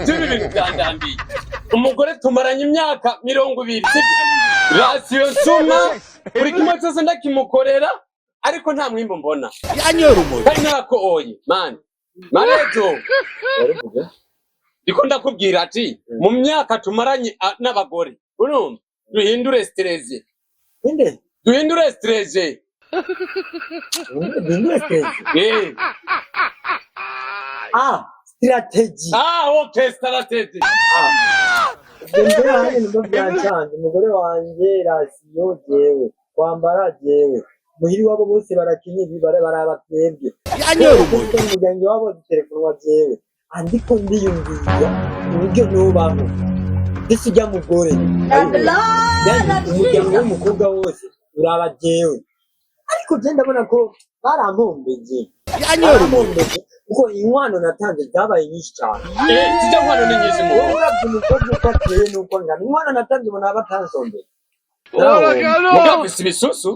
By'ibi bintu byandambiye. Umugore tumaranye imyaka 20, sibyo? Ration nsuma, buri kimwe cyose ndakimukorera, ariko nta mwimbu mbona. Yanyoye urumogi. Kandi ntako oye mani marejo. Warivuze. Ndiko ndakubwira ati mu myaka tumaranye n'abagore, urumva, duhindure stratégie. Inde? Duhindure stratégie. Duhindure stratégie? Eh. Ah, strategy. Ah, okay, strategy. Ibyo mbere hanjye nibwo byancanze. Umugore wanje, ration jewe, kwambara jewe, muhiri wabo bose barakinye, baraba twebwe. Yanyoye urumogi. Umuryango wabo zitelefonwa jewe, andiko ndiyumvira uburyo nubaho ndetse ujya mugore, yani umuryango w'umukobwa wose uraba jewe, ariko je ndabona ko barampombeje. Yanyoye urumogi. Barampombeje kuko inkwano natanze zabaye nyinshi cyane. Eh, zijya nkwano ni nyinshi mu Wowe uravye umukobwa uko ateye n'uko angana, inkwano natanze ubona batansombeje. Mugabo afise ibisusu.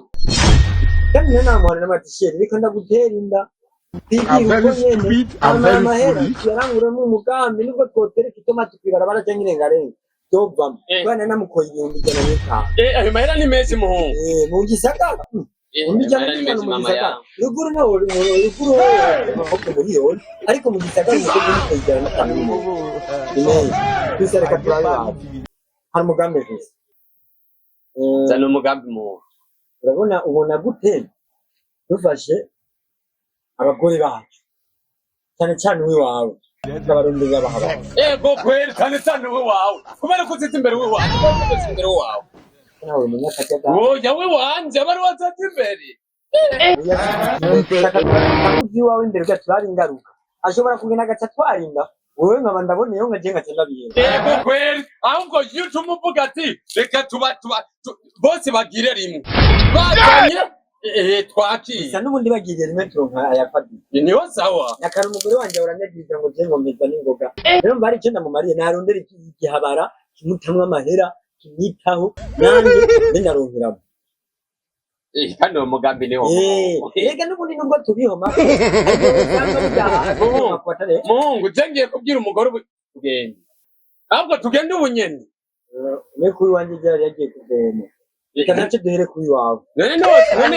Kandi niyo namuhana n'amatisheri, reka ndagutera inda. I'm very Twigira uko nyene. stupid, I'm Amara very amahera foolish. tuyaranguremo umugambi, nubwo twotereka itomati kw'ibarabara canke irengarenga vyovamo. Eh. Kubera namukoye 105,000. Eh, ayo mahera ni menshi, muhungu. Eh, mu gisagara. Eh, Ibihumbi ayo ijana mahera ni n'itanu menshi, mu mama gisagara. yawe. Ruguru naho, ruguru umukobwa miliyoni, ariko mu gisagara umukobwa umukoye 105 ni menshi. Ni menshi gusa, reka turabe hafi hari umugambi mfise. Zana umugambi, muhungu. Urabona, ubona gute dufashe abagore bacu, cyane cyane uwiwawe, tukabarondera bahabara? Ego kweli, cyane cyane we wawe, kubera ko uzize imbere we wawe, kubera ko uzize imbere wawe. Nawe umunyakajagari. Oya, we wanje aba ari wazaza imbere. Uzi iwawe imbere ugaca turaba ingaruka, ashobora kugenda agaca atwara wowe, nkaba ndaboneyeho nkagiye ngaca ndabihera. Ego kweli, ahubwo iyo utuma uvuga ati reka tuba tuba bose bagire rimwe bazanye, twakiye. Gusa n'ubundi bagiriye rimwe turonka ayafadika. Niho sawa. Nakara umugore wanje ahora ngo je ngomeza n'ingoga, rero mba hari icyo ndamumariye, narondera igihabara kimutamwo amahera, kimwitaho, nanjye mbe ndaronkeramo. Eh, kandi uwo mugambi niwo. Erega n'ubundi nubwo tubihoma, ariko usanga burya Muhungu, je ngiye kubwira umugore ubu tugende, ahubwo tugende ubu nyene. Ne kuri wanjye ryari yagiye kuvoma, reka nace duhere kuri wawe. None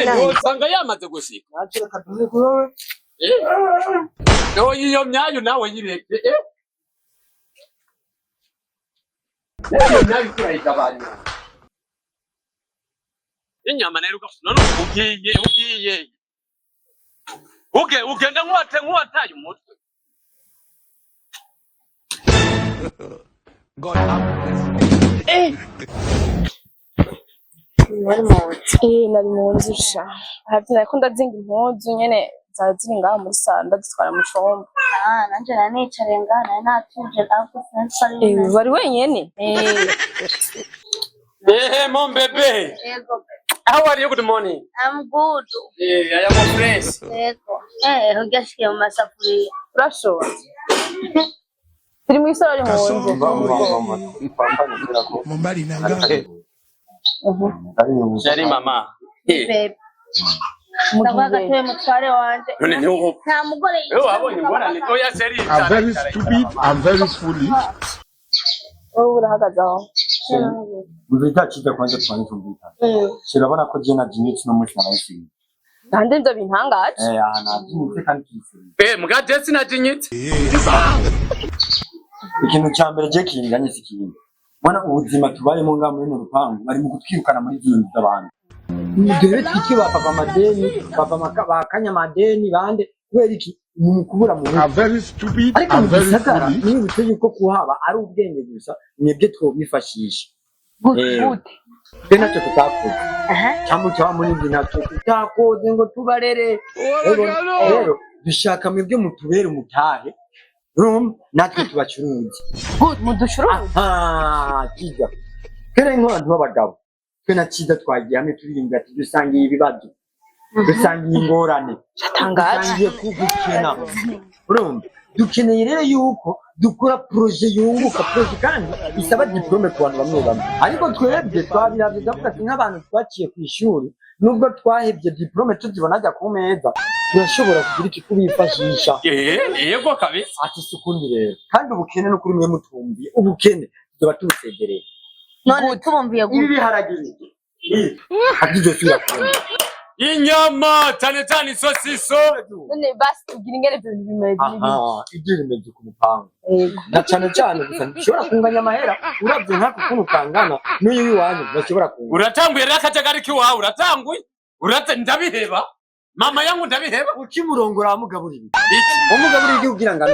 ntiwosanga yamaze gushika? Nace reka duhere kuri wowe. Eh, no iyo myayu nawe yireke, eh. Iyo myayu turayigabanya. Inyama rero none ugiye ugenda nk'uwataye umutwe. God have mercy. Wari mu nzu? Eh, nari mu nzu sha. Hafi nariko ndazinga impuzu nyene zari ziri ngaho muri salo, ndazitwara mu cumba. Ah, nanje nari nicariye ngaha, nari natuje, ariko sinzi ko ari Eh, bimeze. wari wenyene? Eh. Eh, mon bébé. Yego. How are you? Good morning. I'm good. Eh, I am fresh. Yego. Eh, ugashikiye mu masafuriya. Urashobora? Turi mw'isaro, ari mu nzu. Mobali na nga. Chérie mama. Eh, Bebe. Ndavuga Mugiye. gatebe mutware wanje. None ntiwo Nta mugore. Wewe wabonye ingorane? Oya chérie. I'm very stupid, I'm very foolish. Wowe urahagaze aho. Mvita cyiza, kwanza tubanze tumvikane. Urabona ko je najinyitse uno munsi, narayisiye. Nande ivyo bintangaje. Eh, aha najinyitse kandi tuyisiye. Eh, muga je sinajinyitse. Ikintu cya mbere je kinganye si kintu mbona ubuzima tubayemo ngaha muri runo rupangu, bari mu kutwirukana muri zino nzu z'abantu. Dore twiki ba papa amadeni, papa bakanya amadeni bande, kubera iki? Mu kubura mu I'm very stupid, ariko I'm mu very gisagara foolish. nibutse yuko kuhaba ari ubwenge gusa, mwebwe twobifashisha. Gute? Eh. Gute? Twe ntacyo tutakoze, cyangwa cyangwa muri ibyo ntacyo tutakoze ngo tubarere. Rero dushaka mwebwe mutubere umutahe, urumva, natwe tubacuruze. Gute muducuruza? Aha kiza twere nk'abantu b'abagabo, twe na Kiza twagiye hamwe turirimba ati dusangiye ibibazo, dusangiye ingorane, Shatangaje. dusangiye gukena. Urumva, dukeneye rero yuko dukora projet yunguka, projet kandi isaba diplôme ku bantu bamwe bamwe, ariko twebwe twabiravye tukavuga ati nk'abantu twaciye ku ishuri. Nubwo twahebye diplôme tuzibona ajya ku meza, turashobora kugira iki kubifashisha. Yego kabisa. Ati si ukundi rero, kandi ubukene no kuri mwe mutumviye ubukene tuzoba tubusegereye. None tubumviye Ibi gute? biharage hatizosubira kubona. Inyama, cyane cyane isosiso. None basi tubwire ingene ivyo bintu bimeze. Aha, ibyo bimeze ku mupango. Yego. Na cane cane gusa ntushobora kunganya amahera, uravye nk'ako ukuntu kangana n'uyu w'iwanyu ntashobora kunganya. Uratanguye rero akajagari k'iwawe, uratanguye urate, ndabiheba mama yangu, ndabiheba. Ukimurongora wamugaburira? Iki? Wamugaburira igihe ugira ngano?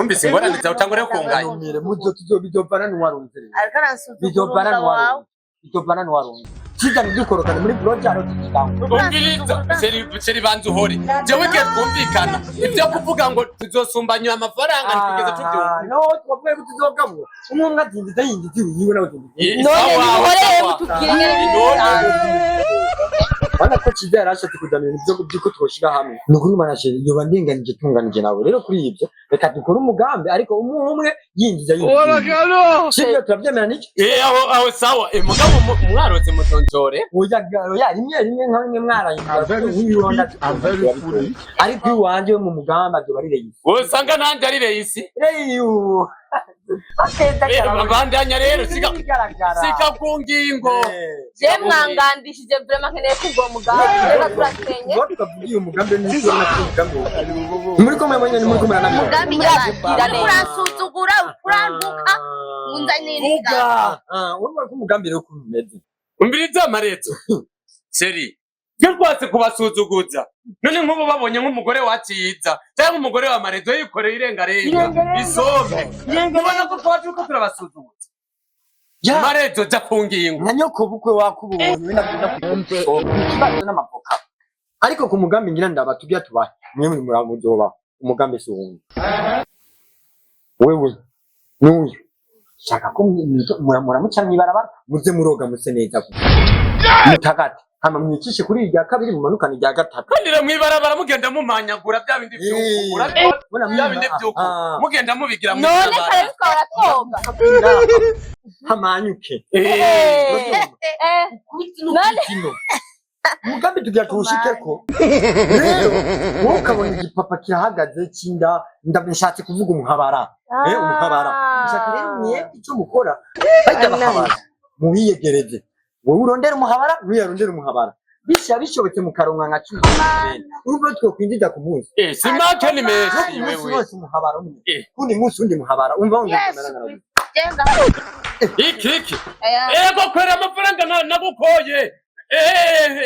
Umvise ingorane zawe, utangure kunganya. Numire muzo tuzobidovana n'uwarunze rero. Ariko aransuzugura Bizovana umugabo wawe. n'uwarunze, bizovana n'uwarunze kiza ntidukorokane muri burojaro tukigango. Umviriza chéri, chéri, banza uhore. Jewe igihe twumvikana ibyo kuvuga ngo tuzosumbanywa amafaranga, ntitugeze tubyumva. No twavuye ko tuzogabura, umwe umwe azinjiza yinjiza iwiwe nawe azinjiza iwiwe. None Sawa, nimuhore sawa. mutubwire ingene None. Urabona ko Kiza yari ashatse kuzana ibintu byo by'uko twoshyira hamwe. Ni ukuri manashe yoba ndinganije, tunganije nawe rero kuri ibyo. Reka dukore umugambi, ariko umwe umwe yinjiza yinjiza, sibyo? Turabyemera n'icyo? Aho aho sawa. Mugabo mwarotse muzonjore. Oya, oya, rimwe rimwe nka rimwe mwarayinjiza. I'm very stupid. I'm very foolish. Ariko iwanjye mu mugambi azoba ari reisi. Usanga nanjye ari reisi. Reyu akeza. Bandanya rero, siga Bigaragara. sika ku ngingo. Je mwangandishije vraiment, nkeneye kumva uwo mugambi. Reka turakenye. Ngo tukavugiye umugambi n'icyo na umugambi muri kumwe mwenye muri kumwe na Umugambi Murabwira nyabandi. neza. Uransuzugura, urantuka, unzanira Vuga. inda. Ah, urumva ko umugambi rero ukuntu umeze. Umviriza amarezo, chéri, twe rwose kubasuzuguza. None nk'ubu babonye nk'umugore wa Ciza cyangwa umugore wa Marezo yikoreye irengarenga, isombe, mubona ko twaje uko turabasuzuguza? Ya. Marezo, jya ku ngingo. Nka nyoko bukwe wakubonye we nabyo ikibazo n'amavoka, ariko ku mugambi ngira ndaba tujya tubahe mwe muri muramuzoba umugambi si wundi. Wewe n'uyu shaka ko muramuca mw'ibarabara, muze muroga muse neza mutagate, hama mwicishe kuri irya kabiri, mumanukane irya gatatu. Kandi rero mw'ibarabara mugenda mumanyagura bya bindi vy'uku. Urabibona bya bindi vy'uku mugenda mubigira None mw'ibarabara. kare twahora twoga. Hamanyuke. None Kino umugambi tugira tuwushikeko rero, wowe ukabona igipapa kirahagaze cy'inda, ndashatse kuvuga umuhabara, umuhabara. Nshaka rero mwebwe icyo mukora, bajya bahabara mubiyegereze, wowe urondera umuhabara, n'uyu arondera umuhabara, bisha bishobotse mukaronka nka 10. Urumva twokwinjiza ku munsi Si make, ni no menshi. ku munsi Wewe. wose umuhabara umwe, kundi munsi undi muhabara, umva wumva. Yesu Kristo. Genda. Iki iki? Aya. Ego kwera, amafaranga nagukoye.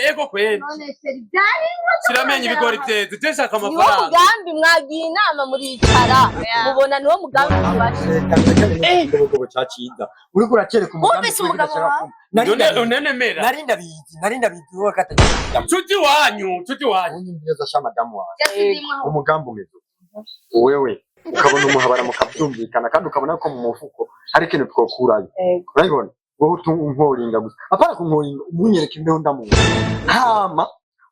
Ego kwera. None chéri, byari Siramenya ibigori byeze, je nshaka Niwo amafaranga. mugambi mwagiye inama muricara, mubona niwo mugambi mubasha? Ikigobogobo ca Ciza uriko uracereka umugambi. Wumvise umugabo wawe? None unenemera. Nari ndabizi, nari ndabizi, wowe katagira. Nshuti wanyu, nshuti wanyu. Unyumviriza sha madamu wawe. Byari Umugambi umeze uko. Wewe ukabona umuhabara mukabyumvikana, kandi ukabona ko mu mufuko hari ikintu twokurayo. Yego. Urabibona, wowe unkoringa gusa, apana kunkoringa, umunyereka imbeho ndamuha, hama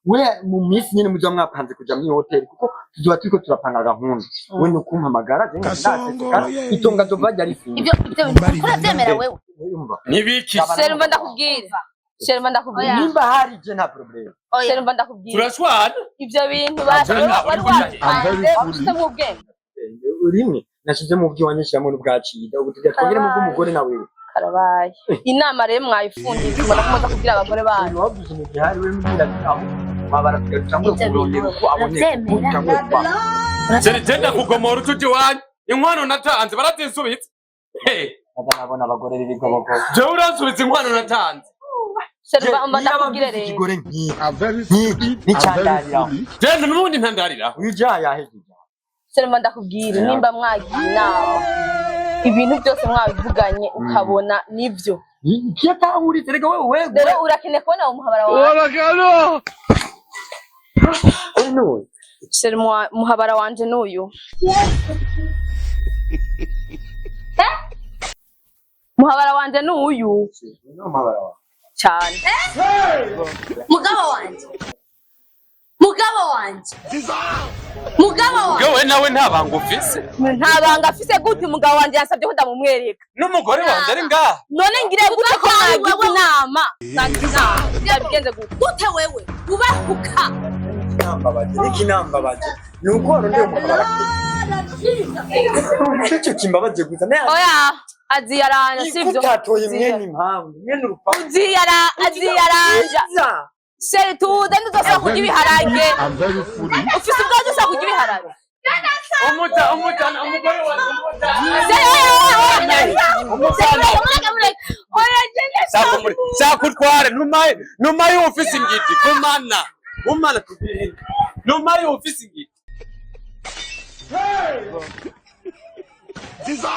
we mu minsi nyene muzoba mwapanze kuja muri hoteli, kuko tuzoba turiko turapanga gahunda, we ni ukumpamagara je Kasongo, yeah. itonga zova ryari rifinze. Ibyo bintu urabyemera wewe? Urumva? Nibiki? Chéri, mba ndakubwira, chéri, mba ndakubwira. Oya. Nimba hari je nta problème. Oya. Chéri, mba ndakubwira. Turashwana. Ivyo bintu basi I'm wari I'm very wabipanze foolish. ufitemo ubwenge. Rimwe nashize mu by'iwanjye, nshiramo n'ubwacida, ubu tujya twongeremo ubw'umugore na wewe. Karabaye, inama rero mwayifunditse, mbona ko muza kubwira abagore banyu. Wavuze mu gihe hari we mbwira ati aho wabara tugatangura Ibyo kurondera bintu uko aboneka. urabyemera? Utangure kwa Chéri, je ndakugomora ucuti wanyu, inkwano natanze barazisubitse. Hey, nabona abagore b'ibigobogobo. Jewe uransubiza inkwano natanze? Chéri, mba ndakubwire rero. Ikigore nk'iyi I'm very stupid. I'm very Nicyandarira. foolish. Je n'ubundi ntandarira. Uyu jaha yahejeje. Chéri, mba ndakubwire, nimba mwagiye inama, ibintu byose mwabivuganye, ukabona nibyo. Kiyatahuritse reka wewe wewe. Rero urakeneye kubona umuhabara wawe. N'uyu. Chéri, muhabara wanje n'uyu. Muhabara wanje n'uyu. Ni umuhabara wawe? Cyane. Mugabo wanje, mugabo wanje. Mugabo wawe Yewe nawe nta banga ufise. Nta banga afise gute? Umugabo wanje yansabye ko ndamumwereka. N'umugore wanje ari ngaha. None ngire gute ko mwagize inama? Mwagize inama byabigenze gute? Gute wewe ubahuka? Ikinambabaje, ikinambabaje ni uko warondeye umugabo arakwiye. Nicyo kimbabaje gusa. Oya, aziyaranja sivyo? Utatoye mwene impamvu mwene urupangu. Aziyaranja. Sheri, tuze nduzosaba kurya ibiharage. I'm very foolish. Ufise ubwawe uzosaba kurya ibiharage. Umuta umutana umugore wanje umutana. Sheri, oya, oya, oya. Umutana. Mureke, mureke. Oya, jene. Sakumuri sakutware numaye numaye ufise ingiti kumana kumana tugende numaye ufise ingiti. Jesus.